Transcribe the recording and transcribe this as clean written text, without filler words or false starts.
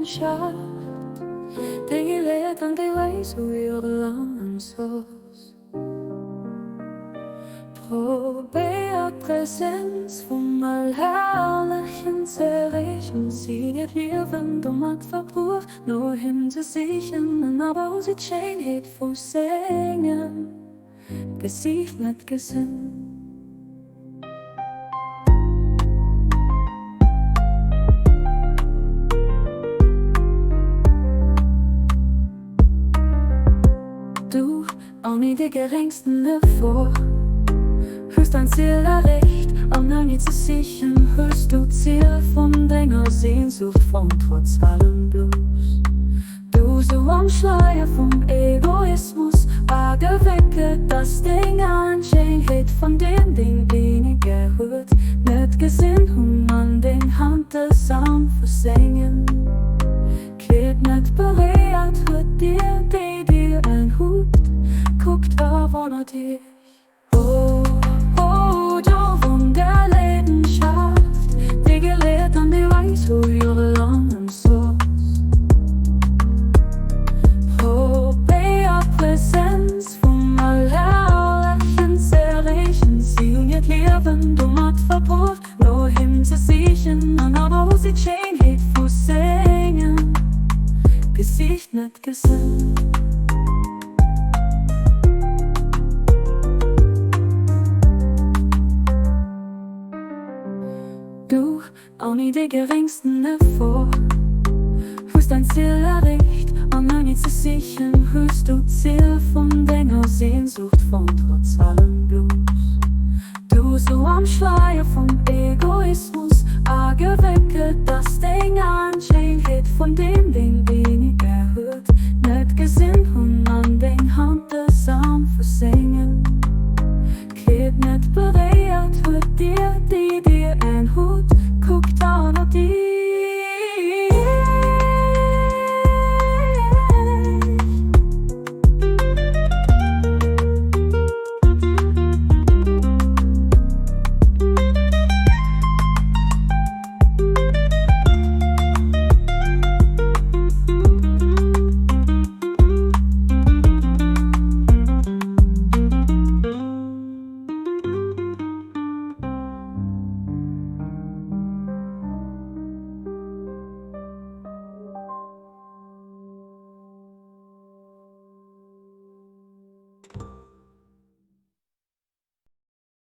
Leidenschaft, déi gelehrt an déi weis wou jorelaang soss. Probéiert d'Präsenz vum Allherrlechen z'erreechen, si hiert Liewen domat verbruecht, no him ze sichen, an awer hu si d'Schéinheet vu sengem Gesiicht net gesinn. Du, ouni de geréngsten Effort, hues dein Ziel erreecht, an ouni ze sichen, hues du d'Ziel vun denger Sehnsucht fonnt, trotz allem Blues. Du sou am Schleier vum Egoismus agewickelt, dass deng Aen d'Schéinheet vun deem deen een gär huet net gesinn hunn an deng Hand de Sam vu sengem Kleed net beréiert huet. Dir, déi dir en hutt, kuckt a wonnert iech. O, o, du Wunder Leidenschaft, déi geleet an déi weis wou jorelang ëmsoss. Probéiert d'Präsenz vum Allerherrlechen z'erreechen, si hunn hiert Liewen domat verbruecht, no him ze sichen, an awer hu si d'Schéinheet vu sengem Gesiicht net gesinn. Du, ouni de geréngsten Effort, hues dein Ziel erreecht, an ouni ze sichen, hues du d'Ziel vun denger Sehnsucht fonnt, trotz allem Blues. Du sou am Schleier vum Egoismus.